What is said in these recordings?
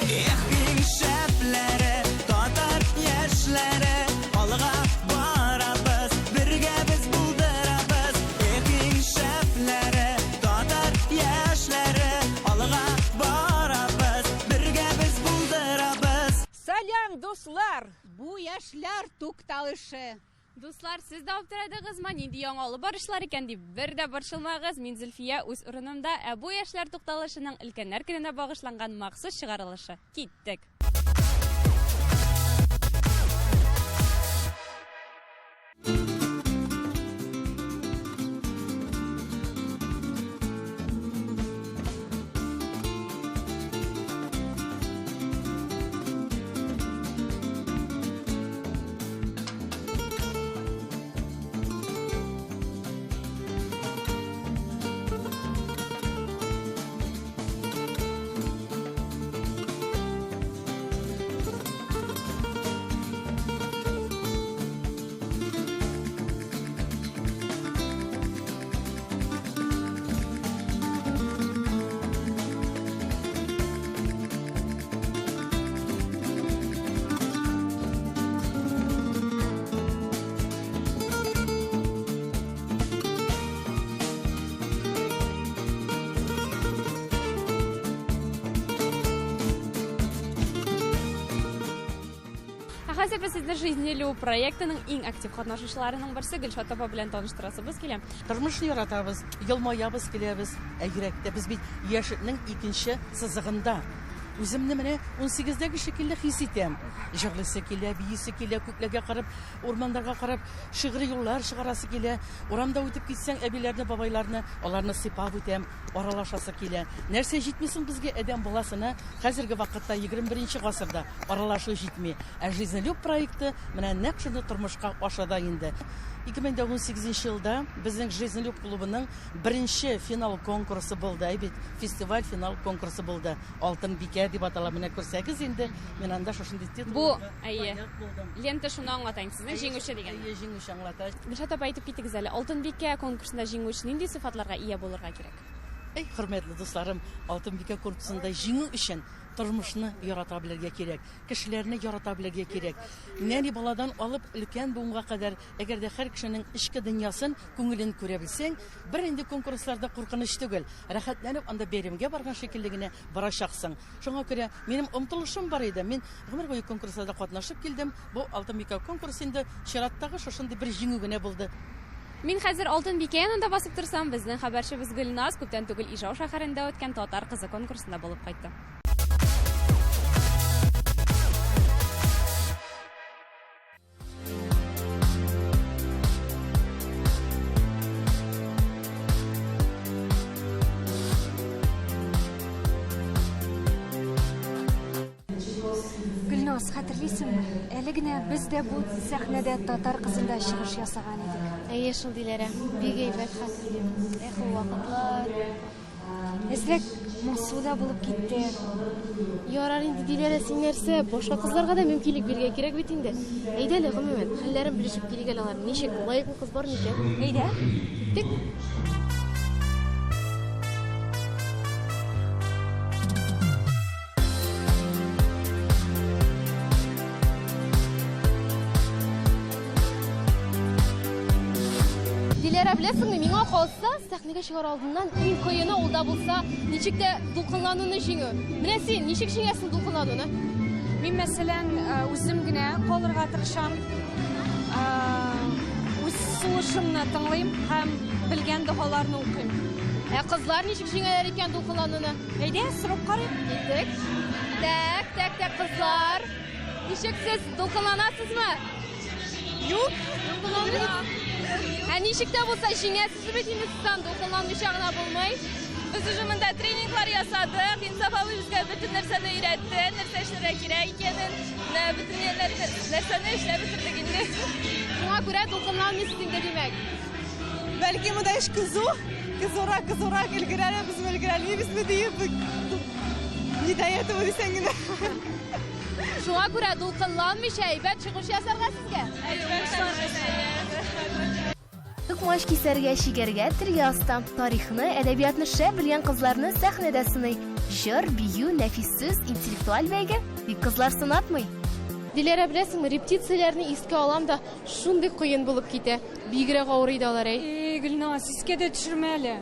Эх, иң шәпләре, татар яшьләре, алга барабыз, бергә без булдырабыз. Эх, иң шәпләре, татар яшьләре, алга барабыз, бергә без булдырабыз. Сәлам, дуслар! Бу яшьләр тукталышы. Дуслар, сез дә аптырадыгызмы, нинди яңа алып барышлар икән дип? Бер дә борчылмагыз, мин Зөлфия үз урынымда, ә бу яшьләр тукталышының өлкәннәр көненә багышланган махсус чыгарылышы. Киттек! Ә хәзер без сезне Жизнелю проектының иң актив катнашучыларының берсе Гөлшат апа белән таныштырасыбыз килә. Тормышны яратабыз, елмаябыз, көләбез. Ә йөрәктә без бит яшьлекнең икенче сызыгында. Үземне менә унсигездәге шикелле хис итәм. Җырлыйсы килә, биисе килә, күкләргә карап, урманнарга карап, шигъри юллар чыгарасы килә. Урамда үтеп китсәң, әбиләрне, бабайларны, аларны сыйпап үтәм, аралашасы килә. Нәрсә җитми соң безгә, адәм баласына, хәзерге вакытта, 21 гасырда аралашу җитми. Ә Жизнелюб проекты менә нәкъ шуны тормышка аша да инде. 2018 елда безнең Жизнелюб клубының Беренче финал конкурсы булды, әй бит, фестиваль финал конкурсы булды. Алтын бикә дип атала. Менә күрсәгез инде, мин анда шушындый титул Бу, әйе. Лента шуны аңлата инде, сезнең җиңүче дигән. Әйе, җиңүче аңлата. Гөлшат апа, әйтеп китегез әле, Алтын бикә конкурсында җиңү өчен нинди сыйфатларга ия булырга кирәк? Әй, хөрмәтле дусларым, Алтын бикә конкурсында җиңү өчен тормышны ярата белергә кирәк, кешеләрне ярата белергә кирәк. Нәни баладан алып өлкән буынга кадәр, әгәр дә һәр кешенең эчке дөньясын Күңелен күрә белсәң, бернинди конкурслар да куркыныч түгел. Рәхәтләнеп анда бәйрәмгә барган шикелле генә барачаксың. Шуңа күрә минем омтылышым бар иде. Мин гомер буе конкурсларда катнашып килдем. Бу Алтын бикә конкурсы инде чираттагы шушындый бер җиңү генә булды. Мин хәзер Алтын бикә янында басып торсам, безнең хәбәрчебез Гөлназ күптән түгел Ижау шәһәрендә үткән Татар кызы конкурсында булып кайтты. Гөлназ, хәтерлисеңме? Әле генә без дә бу сәхнәдә татар кызында чыгыш ясаган идек. Әйе шул, Диләрә. Бик әйбәт хәтерлим. Эх, ул вакытлар. Әзрәк моңсу да булып китте. Ярар инде, Диләрә, син нәрсә, башка кызларга да мөмкинлек бирергә кирәк бит инде. Әйдә әле, гомумән, хәлләрен белешеп килик әле аларның. Ничек, лаеклы кыз бар микән? Әйдә. Киттек. Диләрә, беләсеңме, миңа калса, сәхнәгә чыгар алдыннан иң кыены ул да булса, ничек тә дулкынлануны җиңү. Менә син ничек җиңәсең дулкынлануны? Мин, мәсәлән, э, үзем генә калырга тырышам. Э, үз сулышымны тыңлыйм һәм белгән догаларны укыйм. Ә кызлар ничек җиңәләр икән дулкынлануны? Әйдә, сорап карыйк. Киттек. Так, так, так, кызлар. Ничек сез дулкынланасызмы? Юк. Дулкынланмыйсыз? Ә ничек тә булса җиңәсез бит инде сез аны дулкынланмыйча гына булмый. Без уже монда тренинглар ясадык. Инсаф абый безгә бөтен нәрсәне өйрәтте, нәрсә эшләргә кирәк икәнен. Менә бөтен нәрсәне эшләп бетердек инде. Шуңа күрә дулкынланмыйсыз инде, димәк. Бәлки монда эш кызу, кызурак, кызурак өлгерәләбезме, өлгерәлмибезме диеп, не до этого дисәң генә. Шуңа күрә дулкынланмыйча әйбәт чыгыш ясарга сезгә. Токмач кисәргә, чигәргә, телгә оста. Тарихны, әдәбиятны шәп белгән кызларны сәхнәдә сыный. Җыр, бию, нәфис сүз, интеллектуаль бәйге. Тик кызлар сынатмый. Диләрә, беләсеңме, репетицияләрне искә алам да, шундый кыен булып китә. Бигрәк авыр иде алар, әй. Эй, Гөлназ, искә дә төшермә әле.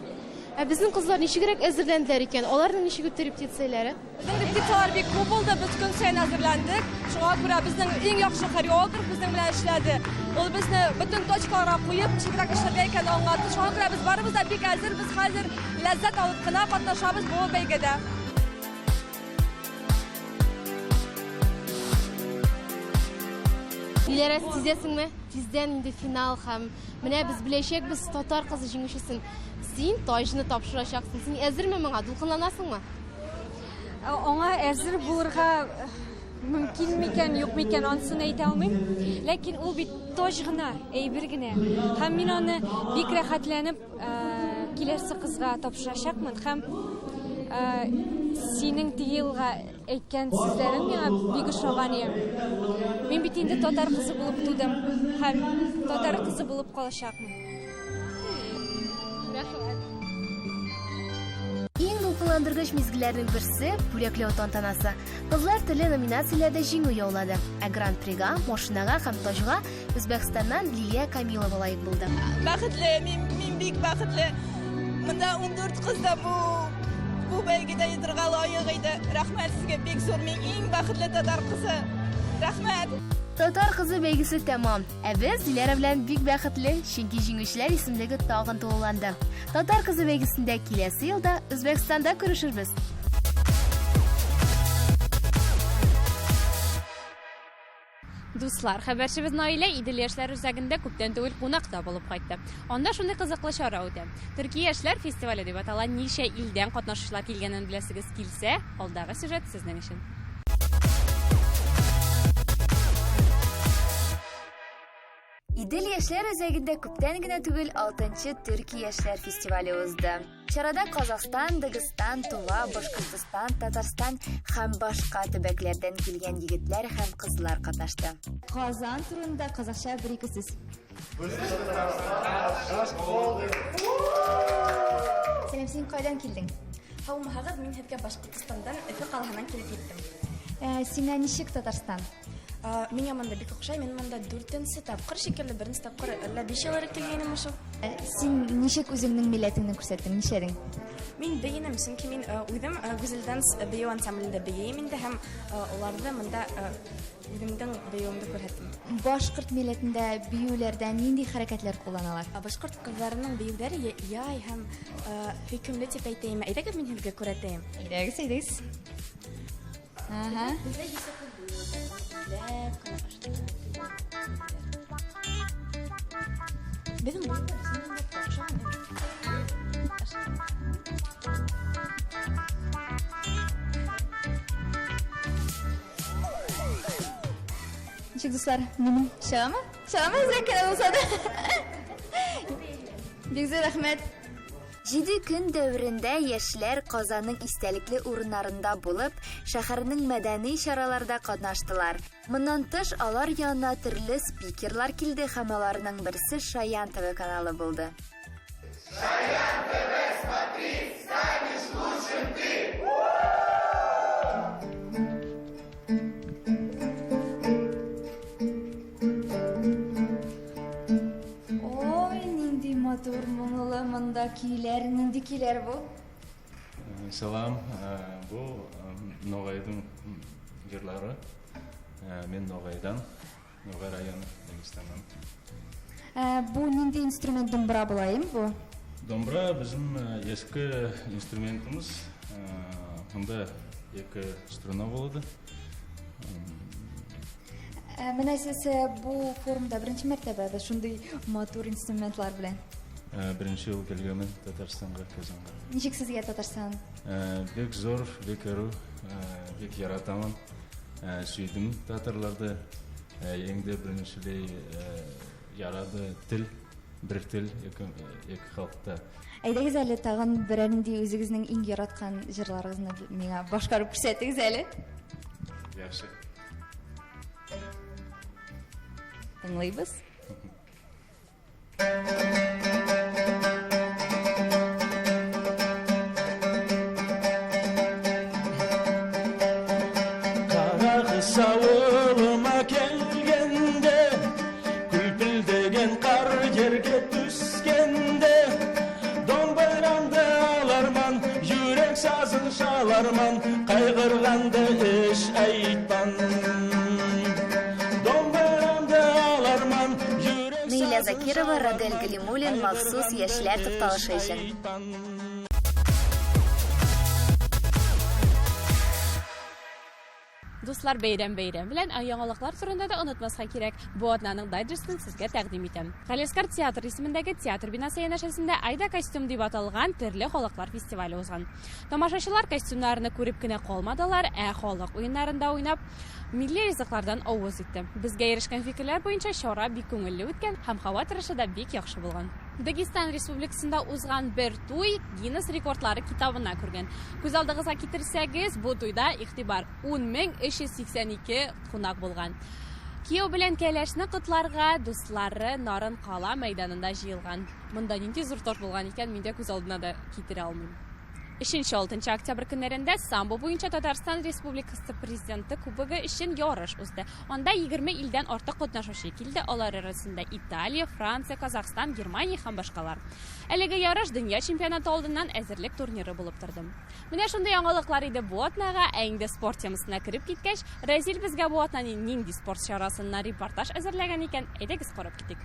Ә безнең кызлар ничегрәк әзерләнделәр икән? Аларның ничек үтте репетицияләре? Безнең репетицияләр бик күп булды, без көн саен әзерләндек. Шуңа күрә безнең иң яхшы хореограф безнең белән эшләде. Ул безне бөтен точкаларга куеп, ничегрәк эшләргә икәнен аңлатты. Шуңа күрә без барыбыз да бик әзер, без хәзер ләззәт алып кына катнашабыз бу бәйгедә. Диләрә, сизәсеңме? Тиздән инде финал һәм менә без беләчәкбез татар кызы җиңүчесен. Син таҗны тапшырачаксың. Син әзерме моңа? Дулкынланасыңмы? Аңа әзер булырга мөмкин микән, юк микән, анысын әйтә алмыйм. Ләкин ул бит таҗ гына, әйбер генә. Һәм мин аны бик рәхәтләнеп киләсе кызга тапшырачакмын. Һәм синең теге елга әйткән сүзләрең миңа бик ошаган иде. Мин бит инде татар кызы булып тудым һәм татар кызы булып калачакмын. Рәхмәт. Иң дулкынландыргыч мизгелләрнең берсе бүләкләү тантанасы. Кызлар төрле номинацияләрдә җиңү яулады. Ә гран-прига, машинага һәм таҗга Үзбәкстаннан Лилия Камилова лаек булды. Бәхетле, мин, мин бик бәхетле. Монда 14 кыз да бу бу бәйгедә йотырга лаек иде. Рәхмәт сезгә бик зур. Мин иң бәхетле татар кызы. Рәхмәт. Татар кызы бәйгесе тәмам. Ә без Диләрә белән бик бәхетле, чөнки җиңүчеләр исемлеге тагын тулыланды. Татар кызы бәйгесендә киләсе елда Үзбәкстанда күрешербез. Дуслар, хәбәрчебез Наилә Идел яшьләр үзәгендә күптән түгел кунакта булып кайтты. Анда шундый кызыклы чара үтә. Төрки яшьләр фестивале дип атала. Ничә илдән катнашучылар килгәнен беләсегез килсә, алдагы сюжет сезнең өчен. Идел яшьләр үзәгендә күптән генә түгел 6нчы Төрки яшьләр фестивале узды. Чарада Казахстан, Дагыстан, Тува, Башкортостан, Татарстан һәм башка төбәкләрдән килгән егетләр һәм кызлар катнашты. Казан турында казахча бер-ике сүз. Сәлам, син кайдан килдең? Һаумыһыгыз, мин һеҙгә Башҡортостандан, Өфө ҡалаһынан килеп еттем. Ә, сиңа ничек Татарстан? Миңа монда бик охшай, мин монда дүртенче тапкыр шикелле, беренче тапкыр әллә биш ел элек килгәнем шул. Син ничек үзеңнең милләтеңне күрсәттең, нишләдең? Мин бейенем, чөнки мин үзем Гүзәл Данс бию ансамблендә бейем инде һәм аларны монда үземнең биюемдә күрсәттем. Башкорт милләтендә биюләрдә нинди хәрәкәтләр кулланалар? Башкорт кызларының биюләре яй һәм сөйкемле дип әйтәйем. Әйдәгез мин сезгә күрсәтәем. Әйдәгез, әйдәгез. Ага. Безнең Ничек, дуслар, минем чыгамы? Чыгамы әзрәк кенә булса да. Бик зур рәхмәт. Җиде көн дәверендә яшьләр Казанның истәлекле урыннарында булып, шәһәрнең мәдәни чараларда катнаштылар. Моннан тыш, алар янына төрле спикерлар килде һәм аларның берсе Шаян ТВ каналы булды. Шаян ТВ смотри, станешь лучшим ты! Ой, нинди матур, моңлы монда көйләр, нинди көйләр бу? Сәлам, бу Ногайдың җырлары. Мин Ногайдан, Ногай районы, Дагестаннан. Бу нинди инструмент домбыра булаем бу? Домбыра безнең ескі инструментымыз. Монда ике струна булады. Ә, менә сез э, бу форумда беренче мәртәбә без шундый матур инструментлар белән. Э, беренче ел килгәнмен Татарстанга, Казанга. Ничек сезгә Татарстан? Э, бик зур, бик ыру, бик яратамын. Сөйдем татарларды. Ең де беренчеләй ярады тел, бер тел ике, ике халыкта. Әйдәгез әле тагын берәр нинди үзегезнең иң яраткан җырларыгызны миңа башкарып күрсәтегез әле. Яхшы. Тыңлыйбыз. Авылыма келгенде, Күлпілдеген қар жерге түскенде, Домбырамды аларман, Жүрек сазын шаларман, Қайғырғанды еш айтпан. Домбырамды аларман, Жүрек Наилә Закирова, Радель Галимуллин, махсус яшьләр тукталышы өчен. Дуслар, бәйрәм бәйрәм белән, ә яңалыклар турында да онытмаска кирәк. Бу атнаның дайджестын сезгә тәкъдим итәм. Галиәсгар театр исемендәге театр бинасы янәшәсендә Айда костюм дип аталган төрле халыклар фестивале узган. Тамашачылар костюмнарны күреп кенә калмадылар, ә халык уеннарында уйнап, милли ризыклардан авыз итте. Безгә ирешкән фикерләр буенча чара бик күңелле үткән һәм һава торышы да бик яхшы булган. Дагестан Республикасында узган бер туй Гиннес рекордлары китабына кергән. Күз алдыгызга китерсәгез, бу туйда игътибар 10382 кунак булган. Кияү белән кәләшне котларга дуслары Нарын кала мәйданында җыелган. Монда нинди зур торт булган икән, мин дә күз алдына да китерә алмыйм. 3-6 октябрь көннәрендә самбо буенча Татарстан Республикасы Президенты Кубогы өчен ярыш узды. Анда 20 илдән артык катнашучы килде, алар арасында Италия, Франция, Казахстан, Германия һәм башкалар. Әлеге ярыш дөнья чемпионаты алдыннан әзерлек турниры булып торды. Менә шундый яңалыклар иде бу атнага, ә инде спорт темасына кереп киткәч, Рәзил безгә бу атна нинди спорт чарасыннан репортаж әзерләгән икән, әйдәгез карап китик.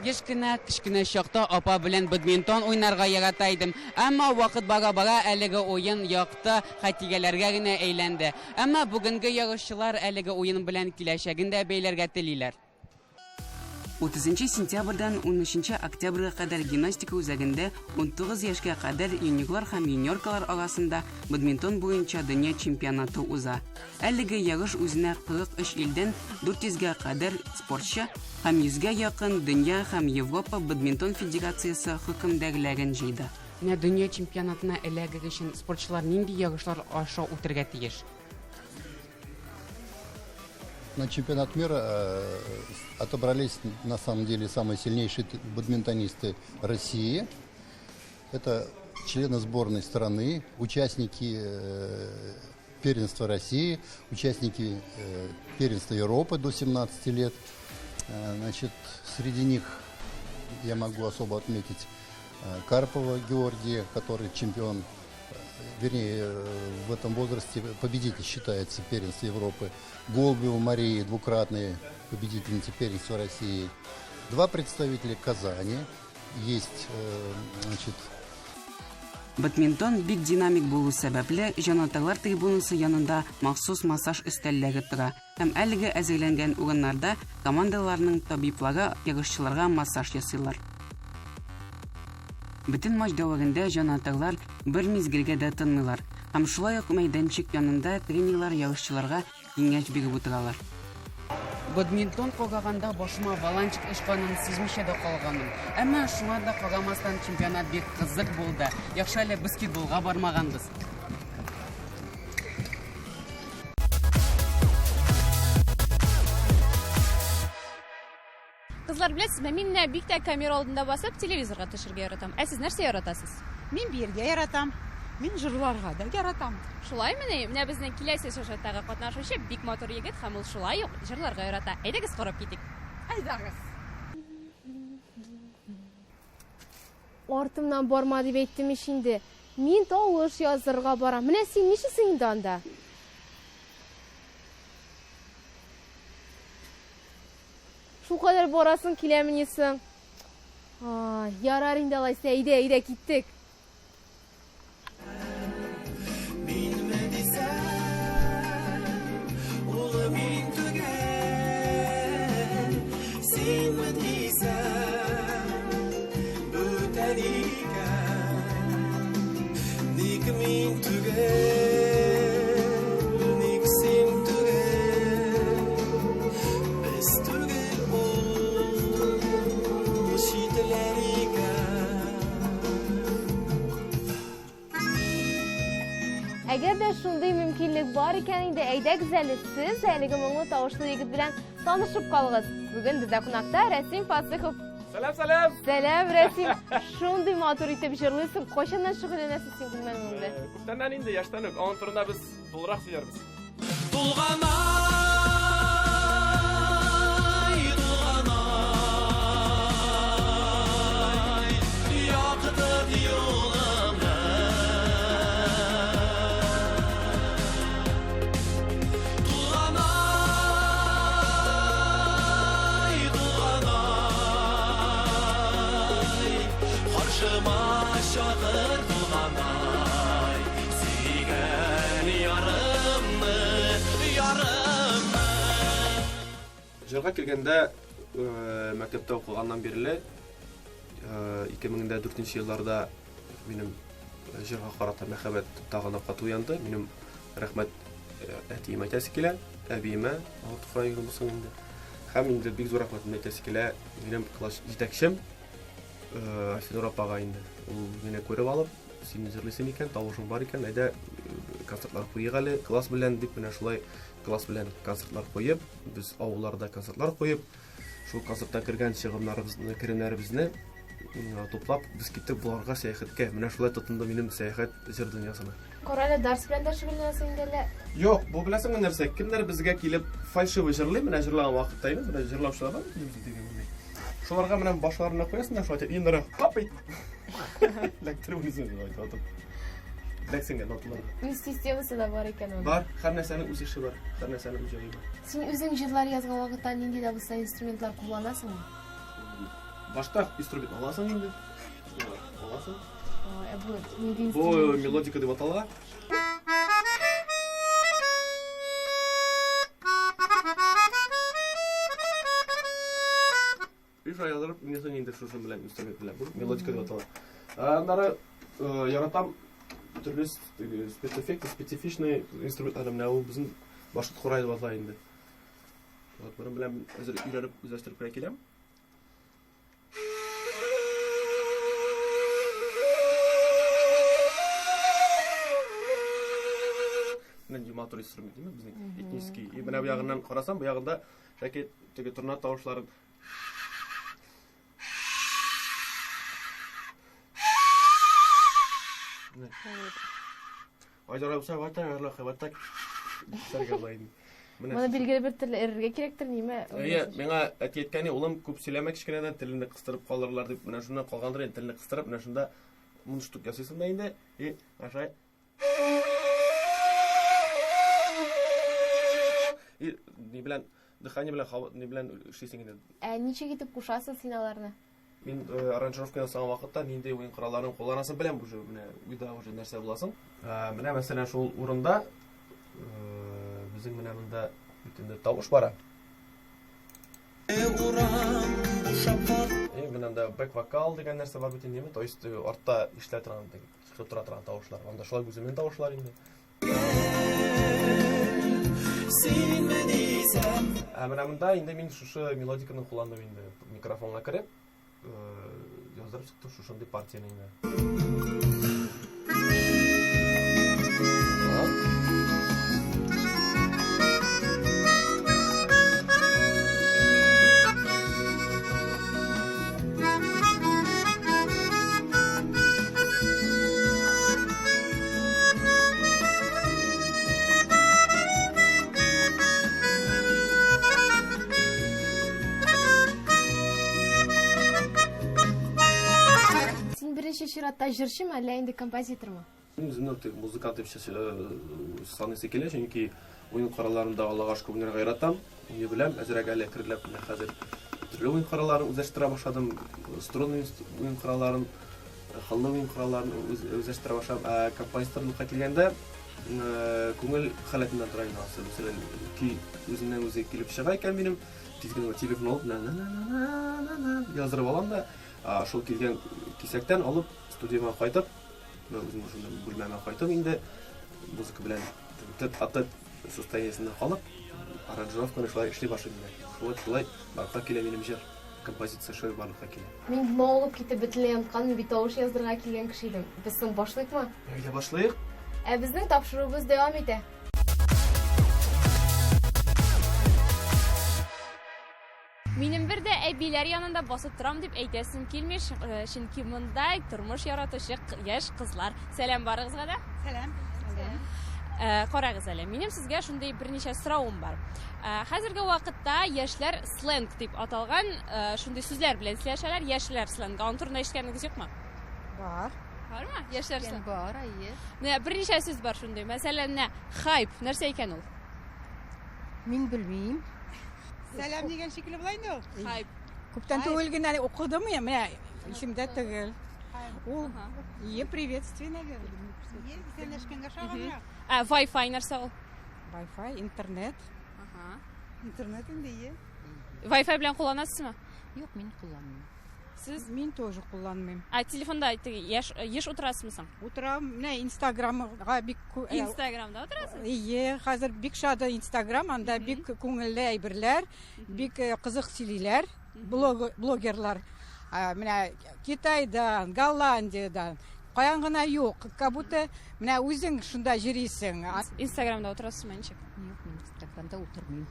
Еш кенә кечкенә чакта апа белән бадминтон уйнарга ярата идем. Әмма вакыт бара-бара әлеге уен якты хатирәләргә генә әйләнде. Әмма бүгенге ярышчылар әлеге уен белән киләчәген дә бәйләргә телиләр. 30 сентябрьдән 13 октябрьгә кадәр гимнастика үзәгендә 19 яшькә кадәр юниорлар һәм юниоркалар арасында бадминтон буенча дөнья чемпионаты уза. Әлеге ярыш үзенә 43 илдән 400 гә кадәр спортчы һәм 100 гә якын дөнья һәм Европа бадминтон федерациясе хөкемдарларын җыйды. Менә дөнья чемпионатына эләгер өчен спортчылар нинди ярышлар аша үтәргә тиеш? На чемпионат мира отобрались на самом деле самые сильнейшие бадминтонисты России. Это члены сборной страны, участники первенства России, участники первенства Европы до 17 лет. Значит, среди них я могу особо отметить Карпова Георгия, который чемпион, вернее, в этом возрасте победитель считается первенства Европы. Голубева Марии, двукратная победительница первенства России. Два представителя Казани есть, значит, Бадминтон бик динамик булу сәбәпле, җанатарлар трибунасы янында махсус массаж өстәлләре тора һәм әлеге әзерләнгән урыннарда командаларның табиблары ярышчыларга массаж ясыйлар. Бөтен матч дәверендә җанатарлар бер мизгелгә дә тынмыйлар һәм шулай ук мәйданчык янында тренерлар ярышчыларга киңәш биреп утыралар. Бадминтон караганда башыма валанчик очканын сизмичә дә калганым. Әмма шуңа да карамастан чемпионат бик кызык булды. Яхшы әле баскетболга бармаганбыз. Кызлар, беләсезме, мин менә бик тә камера алдында басып телевизорга төшергә яратам. Ә сез нәрсә яратасыз? Мин биергә яратам. Мин җырларга да яратам. Шулаймыни? Менә безнең киләсе сюжеттагы катнашучы бик матур егет һәм ул шулай ук җырларга ярата. Әйдәгез карап китик. Әйдәгез. Артымнан барма дип әйттем ич инде. Мин тавыш язырга барам. Менә син нишлисең инде анда? Шулкадәр барасың киләмени соң? Ай, ярар инде алайса, әйдә, әйдә, киттек. Минме дисәң, улы мин түгел, синме дисәң, бүтән икән. Ник мин түгел, ник син түгел, без түгел ул читләр икән. Әгәр дә шундый мөмкинлек бар икән инде, әйдәгез әле сез әлеге моңлы тавышлы егет белән танышып калыгыз. Бүген бездә кунакта Рәсим Фасыхов. Сәлам, сәлам! Сәлам, Рәсим! Шундый матур итеп җырлыйсың. Кайчаннан шөгыльләнәсең син бүлмәнең белән? Э, күптәннән инде, яшьтән үк. Аның турында без тулырак сөйләрбез. Тулганай, тулганай, яктырт юлымны. Тулганай, тулганай, каршыма чакыр, тулганай, сөйгән ярымны, ярымны. Җырга килгәндә, э, мәктәптә укыганнан бирле, 2004 елларда минем җырга карата мәхәббәт тагын да каты уянды. Минем рәхмәт әтиемә әйтәсе килә, әбиемә, алар туфрак юлы булсын инде. Һәм инде бик зур рәхмәтемне әйтәсе килә минем класс җитәкчем Айсинур апага инде. Ул мине күреп алып, син җырлыйсың икән, тавышың бар икән, әйдә концертлар куйык әле класс белән дип менә шулай класс белән концертлар куеп, без авылларда концертлар куеп, шул концертта кергән чыгымнарыбызны, керемнәребезне туплап, без киттек Болгарга сәяхәткә. Менә шулай тотынды минем сәяхәт җыр дөньясына. Кара әле, дарс белән дә шөгыльләнәсең инде әллә? Юк, бу беләсеңме нәрсә? Кемнәр безгә килеп фальшивый җырлый, менә җырлаган вакытта инде, менә җырлаучылар бар бит үзебезнең теге мондый. Шуларга менә башларына куясың да шулай итеп, инде хап итеп. Эләктереп уйныйсың шулай итеп атып. Эләксенгә ноталарга. Үз системасы да бар икән аның. Бар, һәр нәрсәнең үз эше бар, һәр нәрсәнең үз җае бар. Син үзең җырлар язган вакытта нинди дә булса инструментлар кулланасыңмы? Башта инструмент аласың инде. Аласың. Ә бу нинди Бу инструмент? мелодика дип атала. И шулай яздырып уйныйсың инде шушы белән инструмент белән. Бу мелодика дип атала. Ә Аннары э, яратам төрле теге спецэффекты, специфичный инструментлар. Менә ул безнең башкорт курай дип атала инде. Вот моның белән әзер өйрәнеп үзләштереп кенә киләм. Менә нинди матур инструмент, димме, безнең этнический. И менә бу ягыннан карасам, бу ягында шәки теге торна тавышларын Айдар абыса вата ярлы хабатта сәргә була инде. Менә Моны билгеле бер төрле эрергә кирәктер, ниме? Әйе, миңа әти әйткән, улым, күп сөйләмә кечкенәдән, телеңне кыстырып калырлар дип, менә шуннан калгандыр инде, телне кыстырып, менә шунда мундштук ясыйсың да инде, и ашай. И ни белән дыхание белән һава ни белән эшлисең инде. Ә ничек итеп кушасың син аларны? Мин э, аранжировка ясаган вакытта нинди уен коралларын кулланасын беләм уже, менә уйда уже нәрсә буласын. Э, менә мәсәлән шул урында э, безнең менә монда бит инде тавыш бара. Урам бушап И менә монда бэк-вокал дигән нәрсә бар бит инде, то есть э, артта ишетелә торган, теге чыгып тора торган тавышлар. Анда шулай үземнең тавышлар инде. Син дисәм Ә менә монда инде мин шушы мелодиканы кулландым инде. Микрофонга кереп, э, яздырып чыктым шушындый партияне инде. Так. Син беренче чиратта җырчымы, әллә инде композитормы? Мин үземне теге музыкант дип э, саныйсы килә, чөнки уен коралларында Аллага шөкер уйнарга яратам. Уйный беләм, әзрәк әле әкренләп менә хәзер төрле уен коралларын үзләштерә башладым. Струнный уен коралларын, кыллы уен коралларын үзләштерә башладым. Ә композиторлыкка килгәндә, э, күңел халәтеннән тора инде анысы. Мәсәлән, көй үзеннән үзе килеп чыга икән минем, тиз генә телефон алып, на-на-на-на-на-на яздырып алам да, шул килгән кисәктән алып студиямә кайтып, Мин үзем шунда бүлмәмә кайтып инде музыка белән тет-а-тет состояниесендә калып, аранжировканы шулай эшли башлыйм инде. Шулай шулай барлыкка килә минем җыр, композиция шулай барлыкка килә. Мин мавыгып китеп бөтенләй онытканмын, бит тавыш яздырырга килгән кеше идем. Без соң башлыйкмы? Әйдә башлыйк. Ә безнең тапшыруыбыз дәвам итә. Минем бер дә әбиләр янында басып торам дип әйтәсем килми, э, чөнки монда тормыш яратучы яшь кызлар. Сәлам барыгызга да. Сәлам. Сәлам. Э, карагыз әле, минем сезгә шундый берничә соравым бар. Э, хәзерге вакытта яшьләр сленг дип аталган шундый сүзләр белән сөйләшәләр, яшьләр сленгы. Аның турында ишеткәнегез юкмы? Бар. Бармы? Яшьләр сленг. Бар, әйе. Менә берничә сүз бар шундый. Мәсәлән, менә хайп нәрсә икән ул? Мин белмим. Сәлам дигән шикелле була инде ул. Хайп. Күптән түгел генә укыдым я, менә исемдә түгел. Ул е приветствие, наверное. Исәнләшкәнгә шагынрак. Ә Wi-Fi нәрсә ул? Wi-Fi, интернет. Ага. Интернет инде е. Wi-Fi белән кулланасызмы? Юк, мин кулланмыйм. Сез? Мин тоже кулланмыйм. Ә телефонда теге яш, еш утырасызмы соң? Утырам, менә Инстаграмга бик э, Инстаграмда утырасыз? Ие, хәзер бик шады Инстаграм, анда бик күңелле әйберләр, бик э, кызык сөйлиләр блог, блогерлар. Менә Китайдан, Голландиядан, каян гына юк, как будто менә үзең шунда йөрисең. Инстаграмда утырасызмы ничек? Юк, мин Инстаграмда утырмыйм.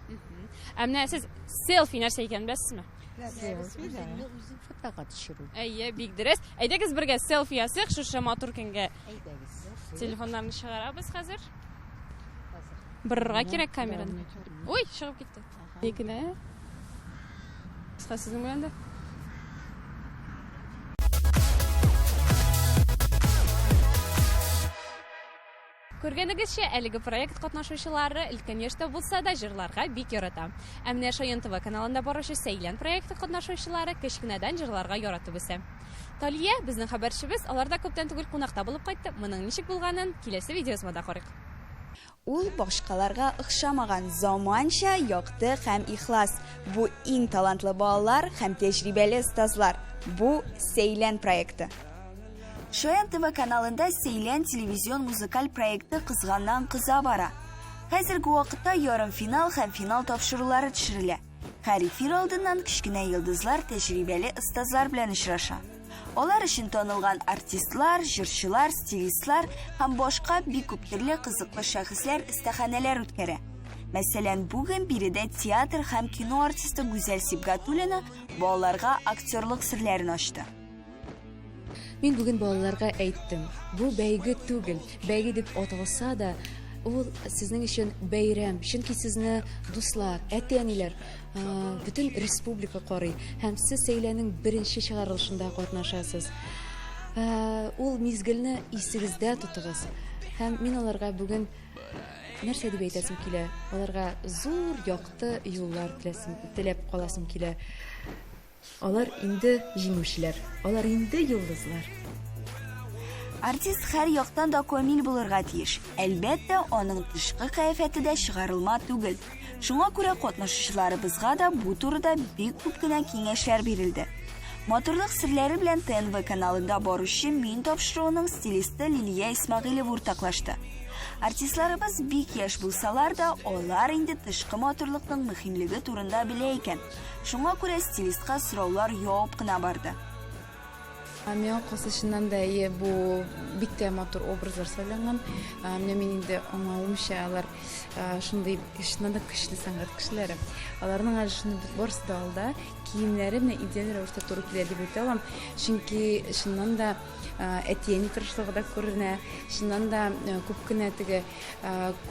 Ә менә сез селфи нәрсә икәнен беләсезме? Үзеңне үзең фотога төшерү. Әйе, бик дөрес. Әйдәгез бергә селфи ясыйк шушы матур көнгә. Әйдәгез. Телефоннарны чыгарабыз хәзер. Борырга кирәк камераны. Ой, чыгып китте. Икене. Сезнең белән дә. Күргәнегезчә, әлеге проект катнашучылары өлкән яшьтә булса да җырларга бик ярата. Ә менә Шаян ТВ каналында баручы Сәйлән проекты катнашучылары кечкенәдән җырларга яратып үсә. Талия, безнең хәбәрчебез, аларда күптән түгел кунакта булып кайтты. Моның ничек булганын киләсе видеоязмада карыйк. Ул башкаларга охшамаган, заманча, якты һәм ихлас. Бу иң талантлы балалар һәм тәҗрибәле остазлар. Бу Сәйлән проекты. Шаян ТВ каналында Сәйлән телевизион музыкаль проекты кызганнан кыза бара. Хәзерге вакытта ярымфинал һәм финал тапшырулары төшерелә. Һәр эфир алдыннан кечкенә йолдызлар тәҗрибәле остазлар белән очраша. Алар өчен танылган артистлар, җырчылар, стилистлар һәм башка бик күп төрле кызыклы шәхесләр остаханәләр үткәрә. Мәсәлән, бүген биредә театр һәм кино артисты Гүзәл Сибгатуллина балаларга актерлык серләрен ачты. Мин бүген балаларга әйттем, бу бәйге түгел, бәйге дип аталса да, ул сезнең өчен бәйрәм, чөнки сезне дуслар, әти-әниләр, бөтен республика карый һәм сез Сәйләнең беренче чыгарылышында катнашасыз. Ул мизгелне исегездә тотыгыз. Һәм мин аларга бүген нәрсә дип әйтәсем килә? Аларга зур якты юллар теләсем, теләп каласым килә. Алар инде җиңүчеләр, алар инде йолдызлар. Артист һәр яктан да камил булырга тиеш. Әлбәттә, аның тышкы кыяфәте дә чыгарылма түгел. Шуңа күрә катнашучыларыбызга да бу турыда бик күп кенә киңәшләр бирелде. Матурлык серләре белән ТНВ каналында баручы Мин тапшыруының стилисты Лилия Исмәгыйлева уртаклашты. Артистларыбыз бик яшь булсалар да, алар инде тышкы матурлыкның мөһимлеге турында белә икән. Шуңа күрә стилистка сораулар явып кына барды. Миңа калса, чыннан да, әйе, бу бик тә матур образлар сайланган. Менә мин инде аңлавымча, алар шундый чыннан да көчле сәнгать кешеләре. Аларның әле шуны барысы да алда, киемнәре менә идеаль рәвештә туры килә дип әйтә алам. Чөнки чыннан да әти-әни тырышлыгы да күренә, чыннан да күп кенә теге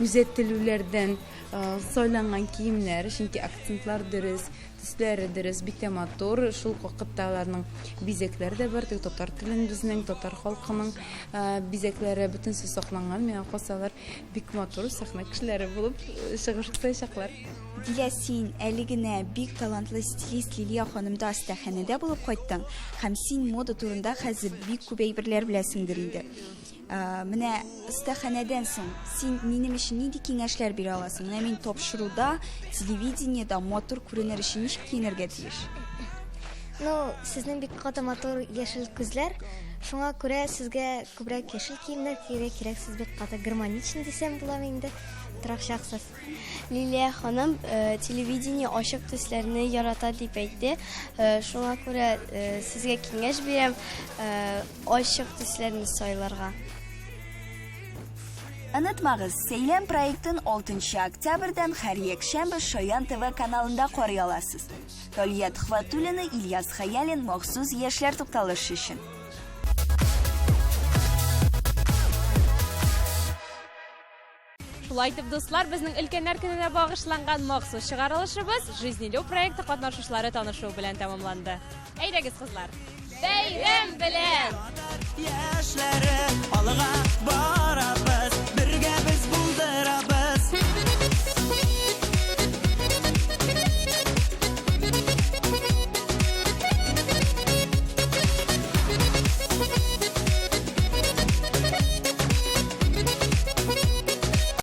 күзәтелүләрдән Сайланган киемнәр, чөнки акцентлар дөрес, төсләре дөрес, бик тә матур. Шул ук вакытта аларның бизәкләре дә бар, теге татар телен безнең, татар халкының бизәкләре бөтенесе сакланган. Миңа калса, алар бик матур сәхнә кешеләре булып чыгыш ясаячаклар. Дилә, син әле генә бик талантлы стилист Лилия ханымда остаханәдә булып кайттың һәм син мода турында хәзер бик күп әйберләр беләсеңдер инде. Менә остаханәдән соң син минем өчен нинди киңәшләр бирә аласың? Менә мин тапшыруда, телевидениедә матур күренер өчен ничек киенергә тиеш? Ну, сезнең бик каты матур яшел күзләр. Шуңа күрә сезгә күбрәк яшел киемнәр кияргә кирәк. Сез бик каты гармоничный дисәм була инде. Торакчаксыз. Лилия ханым э, телевидение ачык төсләрне ярата дип әйтте. Э, шуңа күрә э, сезгә киңәш бирәм, ачык төсләрне сайларга. Онытмагыз, Сәйлән проектын 6 октябрьдән һәр якшәмбе Шаян ТВ каналында карый аласыз. Талия Төхвәтуллина, Ильяс Хәялин, махсус Яшьләр тукталышы өчен. Шулай итеп, дуслар, безнең өлкәннәр көненә багышланган махсус чыгарылышыбыз Жизнелю проекты катнашучылары танышуы белән тәмамланды. Әйдәгез, кызлар. Бәйрәм белән! Яшьләре алга